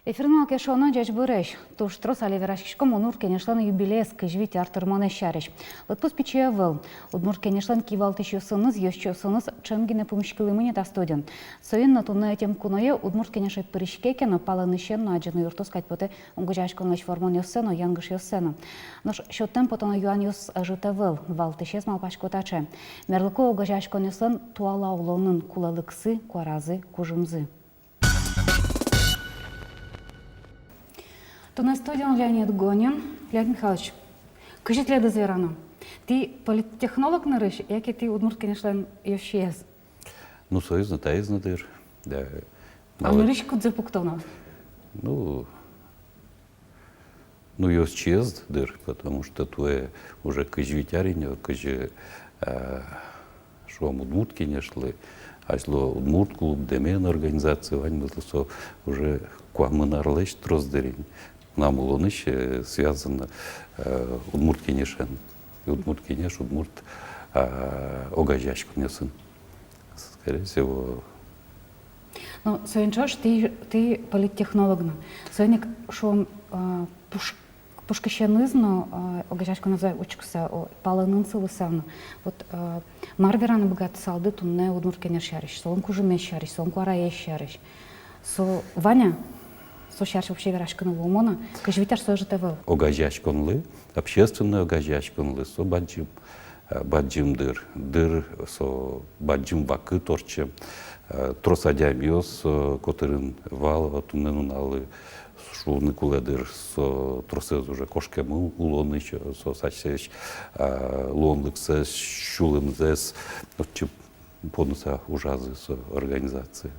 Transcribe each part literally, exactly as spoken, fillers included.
Эфирын «Малы ке шуоно». Ӟечбуресь! Туж трос али вераськиськом Удмурт Кенешлэн юбилеез, кызь вить ар тырмонэз сярысь. Лыдпус пичи ӧвӧл. Удмурт Кенешлэн кивалтӥсьёсыныз, ёзчиосыныз ӵем гинэ пумиськылӥмы ни та студиын. Соин но туннэ ӧтем куное Удмурт Кенеше пыриське ке но, палэнысен но адӟыны юрттоз кадь потэ огазеяськонлэсь вормонъёссэ но, янгышъёссэ но. Нош сётэм потоно юанъёс ӧжыт ӧвӧл. Валтӥсез, малпасько, таӵе: мерлыко огазеяськонъёслэн туала улонын кулэлыксы, куаразы, кужымзы. Туннэ студиын Леонид Гонин. Леонид Михайлович, кызьы тӥледыз верано? Тӥ политтехнолог нырысь, яке тӥ Удмурт Кенешлэн ёзчиез? Ну, соиз но, таиз но дыр. Да. А малы нырысь кудзэ пуктоно? Ну, ну, ёзчиез дыр, потому что туэ уже кызь вить ар ини, кызьы, э, шуом, Удмурт Кенешлы, азьло Удмурт клуб, «Дэмен» организация ваньмызлы, со уже куамын арлэсь трос дыр ини. Мынам улонысь, э, связано, э, Удмурт Кенешен, Удмурт Кенеш, удмурт, э, огазеяськонъёсын. Скорее всего. Ну, соин ӵош тӥ, тӥ политтехнолог но. Соин ик, шуом, э, пуш-, пушкысеныз но, э, огазеяськонэз учкыса, о, палэнын сылыса но. Вот, э, мар вераны быгатысалды туннэ Удмурт Кенеш сярысь, солэн кужымез сярысь, солэн куараез сярысь? Со вань-а? Со сярысь вообще вераськыны луоно-а? Кызь вить ар со ӧжыт ӧвӧл. Огазеяськонлы, общественной огазеяськонлы со бадӟым, э, бадӟым дыр, дыр, со бадӟым вакыт ортчем, э, трос адямиос, э, котырын вал, вот, туннэ нуналлы шуыны кулэ дыр, со тросэз уже кошкемын улонысь, соос асьсэлэсь, э, луонлыксэс, сюлэмзэс отчы поныса ужазы со организация.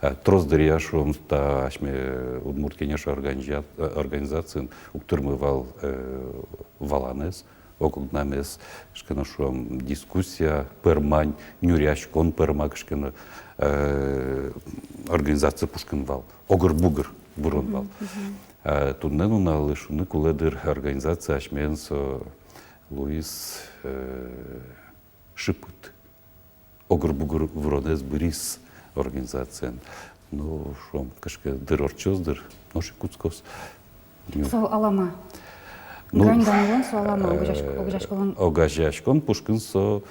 Э, трос дыръя, шуом, та асьме Удмурт Кенеш организа-, э, организациын уг тырмы вал, э, валанэз, ог-огнамес, кыӵе ке но, шуом, дискуссия пӧрмань, нюръяськон пӧрма, кыӵе ке но, э, организация пушкын вал, огыр-бугыр вырон вал. Мгм, мгм. Э, туннэ нуналлы шуыны кулэ дыр, организация асьмеен со луиз, э, шыпыт. Огыр-бугыр выронэз быриз организациен. Ну, шуом, кыӵе ке дыр ортчоз дыр, нош ик кутскоз. Ну. Со алама. Ну, грань даньылон со алама, э, огазеяськ-, огазеяськон. Огазеяськон пушкын со,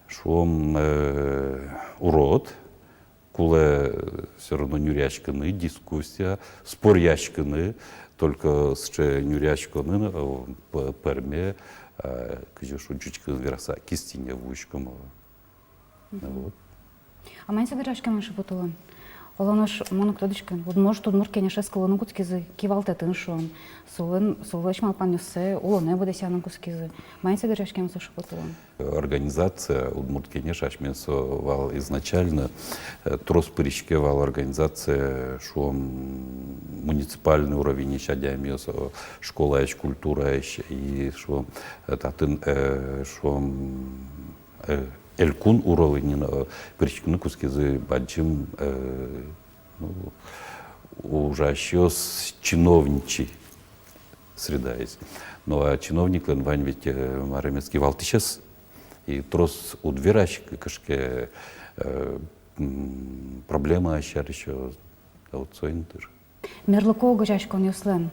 шуом, э, урод, кулэ, э, всё равно нюръяськыны, дискуссия, споръяськыны, только сыӵе нюръяськонын, э, п-, пӧрме, э, кызьы шуо, ӟуч кылын вераса, к истине вуиськом. Мгм. Вот. А маин со герӟаськемын шыпыт улон? Оло нош, мон уг тодӥськы, вот, может, Удмурт Кенешез кылыны кутскизы, кивалтэтын, шуом, солэн, солэсь малпанъёссэ улонэ быдэсъяны кутскизы. Маин со герӟаськемын со шыпыт улон? Организация Удмурт Кенеш асьмеен со вал изначально, э, трос пыриське вал организация, шуом, муниципальный уровеньысь адямиос, э, школаысь, культураысь, и, шуом, э, татын, э, шуом, э, элькун уровеньын, э, пыриськыны кутскизы бадӟым, э, ну, ужасьёс, чиновничий средаысь. Ну, а чиновниклэн вань ведь, э, маремез, кивалтӥсез. И трос уд вераськы, кыӵе ке, э, м, проблема сярысь, э, вот соин дыр. Мерлыко огазеяськонъёслэн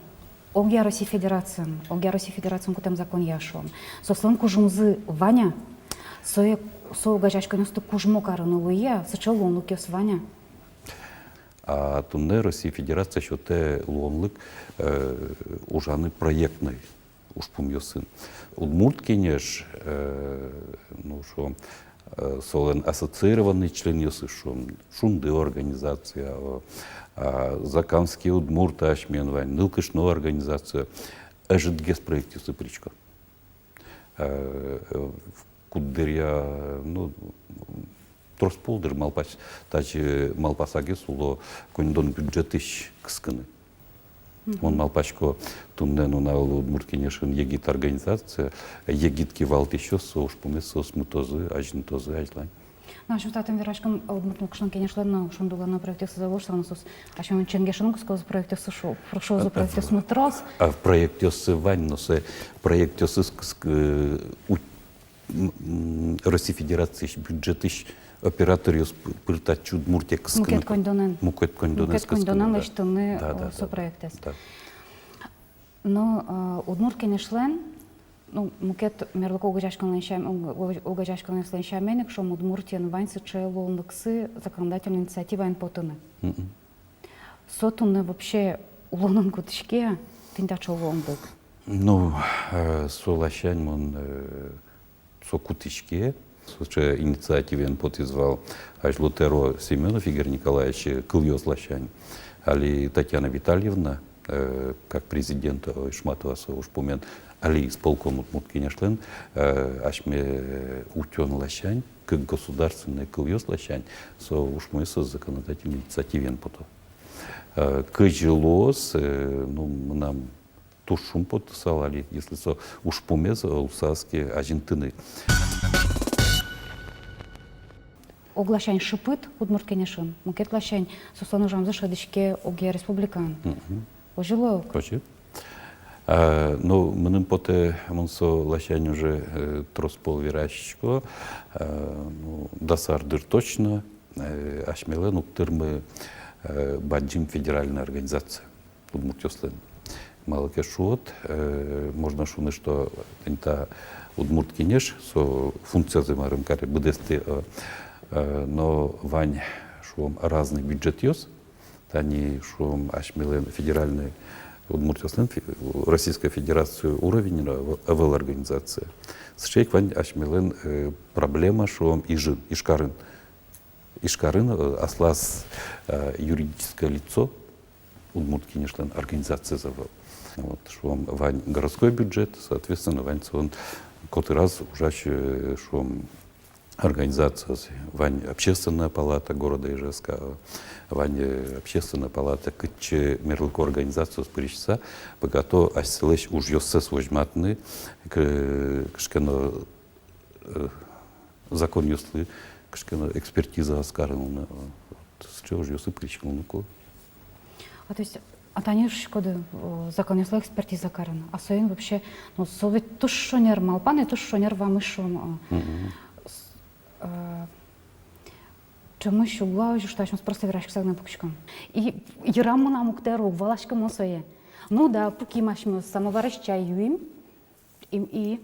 огъя Россий Федерациын, огъя Россий Федерациын кутэм законъя, шуом, соослэн кужымзы вань-а? Сое, со огазеяськонъёсты кужмо карыны луэ-а, сыӵе луонлыкъёс вань-а? А туннэ Россий Федерация сётэ луонлык, э, ужаны проектной ужпумъёсын. Удмурт Кенеш, э, ну, шуом, э, солэн ассоциированный членъёсыз, шуом, «Шунды» организация, о, а, «Закамские удмурты» асьмеын вань, нылкышно организация, ӧжытгес проектъёсы пырисько. Э, э, куддыръя, ну, трос пол дыр малпась, тазьы малпасагес уло коньдон бюджетысь кыскыны. Мгм. Мон малпасько, туннэ нуналлы Удмурт Кенешын егит организация, егит кивалтӥсьёс, со ужпумез соос мытозы, азинтозы азьлань. Ну, асьмеос татын вераськом, Удмурт Нылкышно Кенешлэн но, «Шундылэн» но проектъёссы ӧвӧл шуыса, соос асьмеос ченгешыны кутскозы проектъёссы, шу-, шуозы проектъёсмы трос. А проектъёссы вань, но сое проектъёссы кыс-, кы-, у-, м, м, Россий Федерациысь бюджетысь Операторъёс пы-, пыртӥзы Удмуртие кыскыны. Мукет коньдонэн. Мукет коньдонэн. Мукет коньдонэн кыскыны, да. Лэсьтыны, да, да, о, да, со, да, проектэз. Да. Но, э, Удмурт Кенешлэн, ну, мукет мерлыко огазеяськонлэн сям-, ог-, ог-, огазеяськонъёслэн сямен ик, шуом, Удмуртиын вань сыӵе луонлыксы законодательной инициативаен потыны. Мгм. Со туннэ вообще улонын кутӥське-а, тӥни таӵе луонлык? Ну, э, со ласянь мон, э, со кутӥське. Сыӵе инициативаен потӥз вал азьло тӧро Семёнов Игорь Николаевич, э, кылъёс ласянь. Али Татьяна Витальевна, э, как президент, э, Ишматова со ужпумен, али исполком Удмурт Кенешлэн, э, асьме, э, утён ласянь, кык государственной кылъёс ласянь, со ужпумез со законодательной инициативаен пото. Э, кызьы луоз, э, ну, мынам туж шумпотысал али, если со ужпумез, э, луысал ке, азинтыны. Ог ласянь шыпыт Удмурт Кенешын, мукет ласянь соослэн ужамзы шӧдӥське огъя республикаын. Мгм. Озьы луэ ук? Озьы. А, ну, мыным потэ, мон со ласянь уже, э, трос пол вераськисько, э, ну, дас ар дыр точно, э, асьмелэн уг тырмы, э, бадӟым федеральной организация удмуртъёслэн. Малы ке шуод, э, можно шуыны, что тӥни та Удмурт Кенеш, со функциязэ, марым, каре быдэстэ, э, э, но вань, шуом, разный бюджетъёс, тани, шуом, асьмелэн федеральной, удмуртъёслэн фе-, Российской Федерации уровеньын ӧвӧл, ӧвӧл организация. Сыӵе ик вань асьмелэн, э, проблема, шуом, Ижын, Ижкарын. Ижкарын, э, аслаз, э, юридическое лицо Удмурт Кенешлэн организациез ӧвӧл. Вот, шуом, вань городской бюджет, соответственно, вань солэн котыраз ужась, э, шуом, организациос, вань Общественная палата города Ижевска, вань, э, Общественная палата, кытчы мерлыко организациос пыриськыса быгато асьсэлэсь ужъёссэс возьматыны, к-, кыӵе ке но, э, законъёслы кыӵе ке но экспертизаос карыны, э, вот, сыӵе ужъёсы пыриськыны кулэ. А, то есть, а тани шуиськоды, э, законъёслы экспертиза карыны. А соин вообще, ну, со ведь туж шонер малпан и туж шонер вамыш, шуом, э, Мгм. с-, э, ӵемысь уг луы озьы, что асьмеос просто вераськыса гинэ пукиськом. И йырам мынам уг тэро, уг валаськы мон сое. Ну да, пуким асьмеос, самоварысь чай юим, им и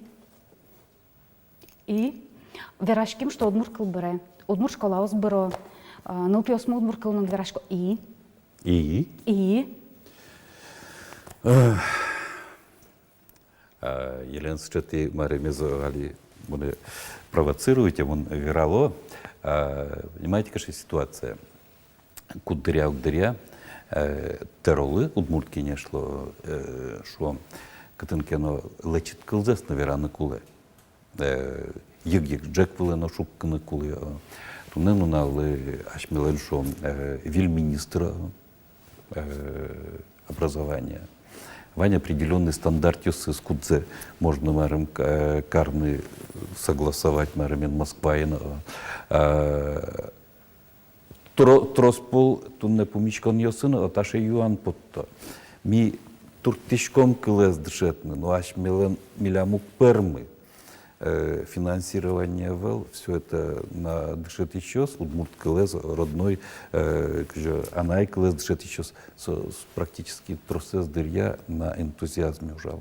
И вераським, что удмурт кыл быре, удмурт школаос быро, а, нылпиосмы удмурт кылын верасько. И? И? И? Эх. А, Елена, сыӵе тӥ маремез али монэ провоцируете, мон верало. А, понимаете, кыӵе ситуация. Куддыръя, куддыръя, э, тӧролы, Удмурт Кенешлы, э, шуом, кытын ке но лэчыт кылзэс но вераны кулэ. Э, йыг-йыг ӝӧк вылэ но шуккыны кулэ. Туннэ нуналлы асьмелэн, шуом, э, выль министр, э, образования. Вань определённый стандартъёсыз, кудзэ можно, марым, к-, э, карны, согласовать, марым, Москваен, э, Тро-, трос пол туннэ пумиськонъёсын, о, таӵе юан потто. Ми турттӥськом кылэз дышетыны, но асьмелэн, милям уг пӧрмы, э, финансирование ӧвӧл, всё это на дышетӥсьёс, удмурт кылэз, родной, э, кызьы, анай кылэз дышетӥсьёс, со, с-, практически тросэз дыръя на энтузиазме ужало.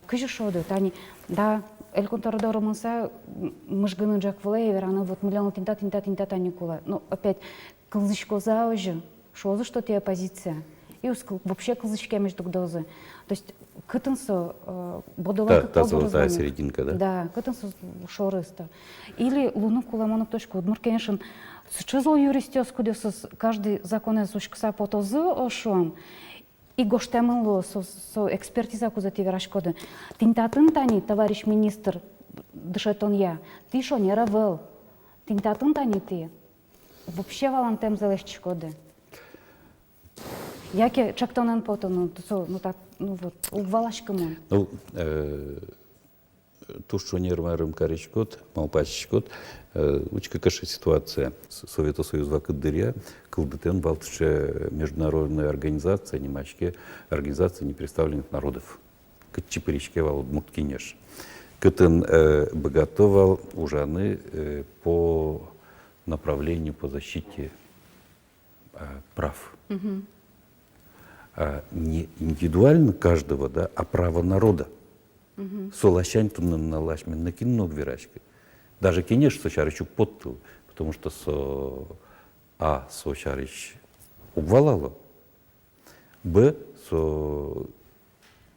Кызьы шуоды, тани, да, Элькун тӧро доры мыныса, м, мыжгыны ӝӧк вылэ, вераны, вот милемлы тӥни та, тӥни та, тӥни та тани кулэ. Ну, опять, кылзӥськозы-а озьы, шуозы, что тӥ оппозиция. И уз кыл-, вообще кылзӥськемысь дугдозы. То есть, кытын со, э, бодылон та-, кык та пол золотая серединка, да? Да, кытын со шоры-то. Или луыны кулэ, мон уг тодӥськы, Удмурт Кенешын сыӵе зол юристъёс, кудъёсыз каждый законэз учкыса потозы, о, шуом. И гожтэмын луоз со, со экспертиза, кудзэ тӥ вераськоды. Тӥни татын тани, товарищ министр дышетонъя, тӥ шонер ӧвӧл. Тӥни татын тани тӥ вообще валантэмзэ лэсьтӥськоды. Яке чектонэн потоно, со, ну, так, ну вот, уг валаськы мон. Ну, э, Туж шонер, марым, кариськод, малпаськод, э, учкы, кыӵе ситуация. С-, Совето Союз вакыт дыръя кылдытэмын вал сыӵе международная организация, нимаське Организация непредставленных народов. Кытчы пыриське вал Удмурт Кенеш. Кытын, э, быгато вал ужаны, э, по направлению по защите, э, прав. Мгм. А, не индивидуально каждого, да, а право народа. Мгм. Со ласянь туннэ нуналэ асьмелы нокин но уг вераськы. Даже Кенеш со сярысь уг поттылы, потому что со, а, со сярысь уг валало. Б, со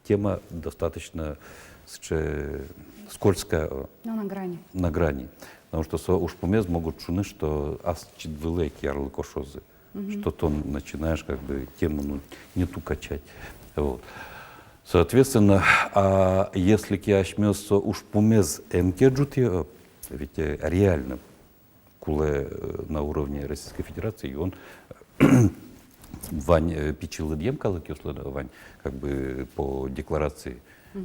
тема достаточно сыӵе скользкая, э, Ну, на грани. На грани. Потому что со ужпумез могут шуыны, что ас чид вылэ ик ярлыко шуозы. Мгм. Что тон начинаешь как бы тему, ну, не ту качать. Вот. Соответственно, а если ке асьмеос со ужпумез ӧм ке ӝутэ, э, ведь, э, реально кулэ, э, на уровне Российской Федерации, и он вань, э, пичи лыдъем калыкъёслэн, э, вань, как бы, по декларации,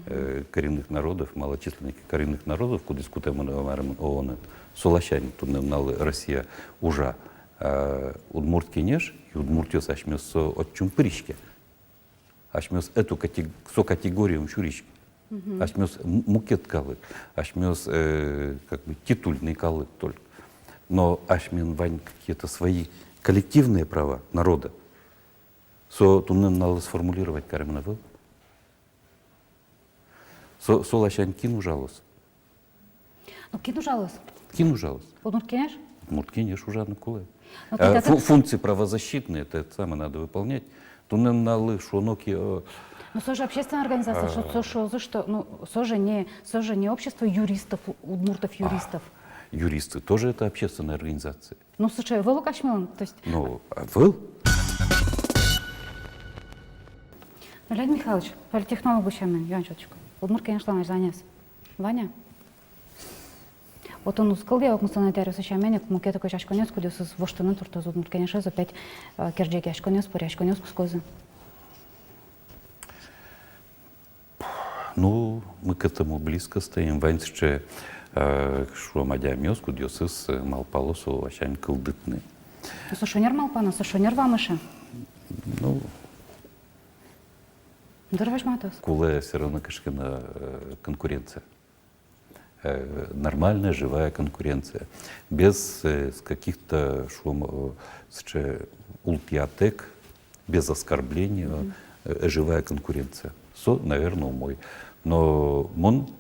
э, коренных народов, малочисленных коренных народов, кудӥз кутэмын, э, марым, ООН-ын. Со ласянь туннэ нуналэ Россия ужа, э, Удмурт Кенеш, и удмуртъёс асьмеос со отчы ум пыриське. Асьмеос эту катег-, со категорие ум сюриське. Мгм. Асьмеос м-, мукет калык, асьмеос, э, как бы титульный калык только. Но асьмелэн вань какие-то свои коллективные права народа. Со туннэ нуналэ сформулировать каремын ӧвӧл. Со, со ласянь кин ужалоз? Ну, кин ужалоз? Кин ужалоз? Удмурт Кенеш? Удмурт Кенеш ужаны кулэ. Ну, э, татын фу-, функции правозащитные, это самое надо выполнять. Туннэ нуналэ шуоно ке, э, Ну, со же общественная организация, а, со, со, со же, что, ну, со же не, со же не общество юристов, у-, удмуртов юристов. А, юристы тоже это общественная организация. Ну, слушай, ӧвӧл ук асьмелэн, то есть Ну, а, ӧвӧл. Ну, Леонид Михайлович, политтехнолог сямен, юан сётӥсько. Удмурт Кенешлэн азьланяз вань-а? Отын уз кылды укмыстонэтӥ аръёсы сямен ик, мукет кӧсяськонъёс, кудъёсыз воштыны туртозы Удмурт Кенешез, опять, э, керӟегъяськонъёс, поръяськонъёс кутскозы. Ну, мы к этому близко стоим. Вань сыӵе, э, шуом, адямиос, кудъёсыз, э, малпало со ласянь кылдытыны. Ну, со шонер малпано, со шонер вамыш-а? Ну, Дыр возьматоз. Кулэ всё равно кыӵе ке но, э, конкуренция. Э, нормальная, живая конкуренция. Без, э, с каких-то, шуом, э, сыӵе ултӥятэк, без оскорбления, э, э, живая конкуренция. Со, наверное, умой. Но мон,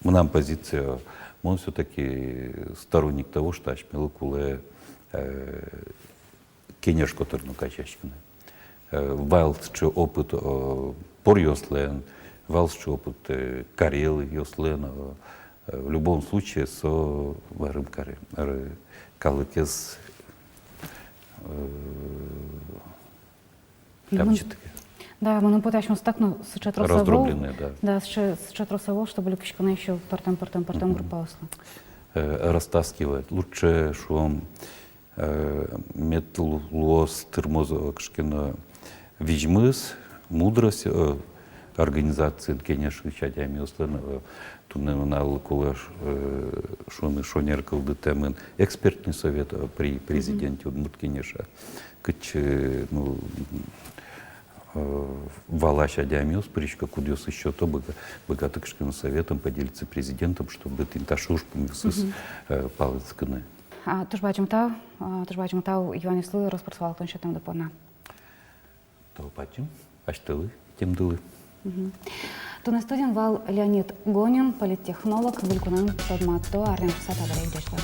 мынам позиция, мон всё-таки сторонник того, что асьмелы кулэ, э, Кенеш котыр но касяськыны. Э, вал сыӵе опыт, э, поръёслэн, вал сыӵе опыт, э, карелъёслэн, э, э, в любом случае, со варым каре, р-, калыкез, э, Мгм. Там чё-то Да, мыным потэ, асьмеос так, ну, сыӵе трос ӧвӧл. Раздробленные, да. Да, сыӵе, сыӵе трос ӧвӧл, чтобы люкиськыны ещё пӧртэм, пӧртэм, пӧртэм Мгм. группаослы. Э, растаскивать. Лучше, шуом, э, мед лу-, луоз тырмоз, э, кыӵе ке но визьмыз, мудрость, э, организациын, кенешысь адямиослэн, э, туннэ нуналлы кулэ, э, шуыны, шонер кылдытэмын экспертный совет, э, при президенте Удмурт Кенеша. Кытчы, ну, э, валась адямиос пырисько, кудъёсыз сёто, быга-, быгато кыӵе ке но советом поделиться президентом, чтобы тӥни таӵе ужпумъёсыз, Мгм. э, палэнскыны. А, туж бадӟым тау, а, туж бадӟым тау юанъёслы рос-прос валэктон сётэмды понна. Тау бадӟым, асьтэлы, тӥледлы. Мгм. Туннэ студиын вал Леонид Гонин, политтехнолог, выль кунэн тодмато, арня ортчыса табере ик. Ӟеч луэ.